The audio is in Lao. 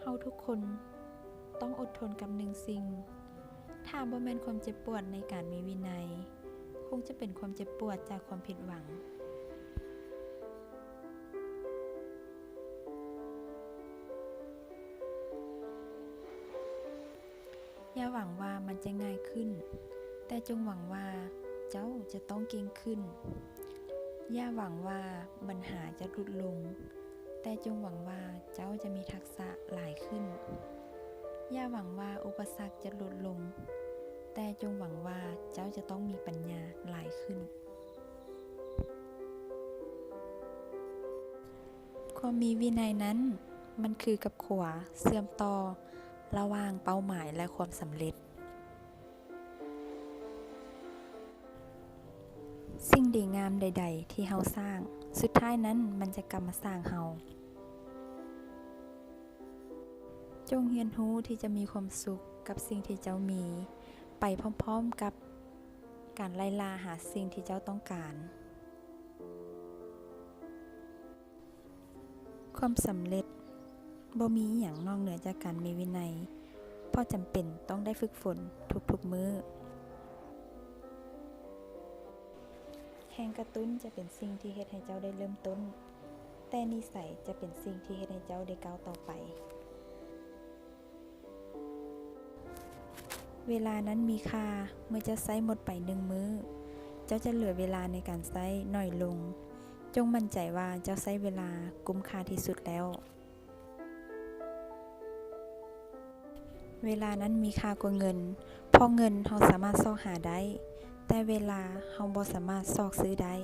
ເຮົາທຸກຄົນຕ້ອງອົດທົນກັບໜຶ່ງສິ່ງ. ຖ້າບໍ່ແມ່ນຄວາມເຈັບປວດໃນການມີວິໄນ, ຄົງຈະເປັນຄວາມເຈັບປວດຈາກຄວາມຜິດຫວັງ. ຢ່າຫວັງວ່າມັນຈະງ່າຍຂຶ້ນ, ແຕ່ຈົ່ງຫວັງວ່າເຈົ້າຈະຕ້ອງເກັ່ງຂຶ້ນ. ຢ່າຫວັງວ່າບັນຫາຈະຫຼຸດລົງ, ແຕ່ຈົ່ງຫວັງວ່າເຈົ້າຈະມີທັກສະຫຼາຍຂຶ້ນ. ຢ່າຫວັງວ່າອຸປະສັກຈະຫຼຸດລົງ, ແຕ່ຈົ່ງຫວັງວ່າເຈົ້າຈະຕ້ອງມີປັນຍາຫຼາຍຂຶ້ນ. ຄວາມມີວິໄນນັ້ນ ມັນຄືກັບຂົວເຊື່ອມຕໍ່ລະຫວ່າງເປົ້າໝາຍ ແລະ ຄວາມສຳເລັດ. ສິ່ງດີງາມໃດໆທີ່ເຮົາສ້າງ, ສຸດທ້າຍນັ້ນມັນຈະກັບມາສ້າງເຮົາ. ຈົ່ງຮຽນຮູ້ທີ່ຈະມີຄວາມສຸກກັບສິ່ງທີ່ເຈົ້າມີ ໄປພ້ອມໆກັບການໄລ່ລ່າຫາສິ່ງທີ່ເຈົ້າຕ້ອງການ. ຄວາມສຳເລັດບໍ່ມີອີ່ຫຍັງນອກເໜືອຈາກການມີວິໄນ, ເພາະຈຳເປັນຕ້ອງໄດ້ຝຶກຝົນທຸກໆມື້. ແຮງກະຕຸ້ນຈະເປັນສິ່ງທີ່ເຮັດໃຫ້ເຈົ້າໄດ້ເລີ່ມຕົ້ນ, ແຕ່ນິໄສຈະເປັນສິ່ງທີ່ເຮັດໃຫ້ເຈົ້າໄດ້ກ້າວຕໍ່ໄປ. ເວລານັ້ນມີຄ່າ, ເມື່ອເຈົ້າໃຊ້ໝົດໄປໜຶ່ງມື້, ເຈົ້າຈະເຫຼືອເວລາໃນການໃຊ້ໜ້ອຍລົງ. ຈົ່ງໝັ້ນໃຈວ່າເຈົ້າໃຊ້ເວລາກຸ້ມຄ່າທີ່ສຸດແລ້ວ. ເວລານັ້ນມີຄ່າກວ່າເງິນ, ເພາະເງິນເຮົາສາມາດຊອກຫາໄດ້, ແຕ່ເວລາເຮົາບໍ່ສາມາດຊອກຊື້ໄດ້.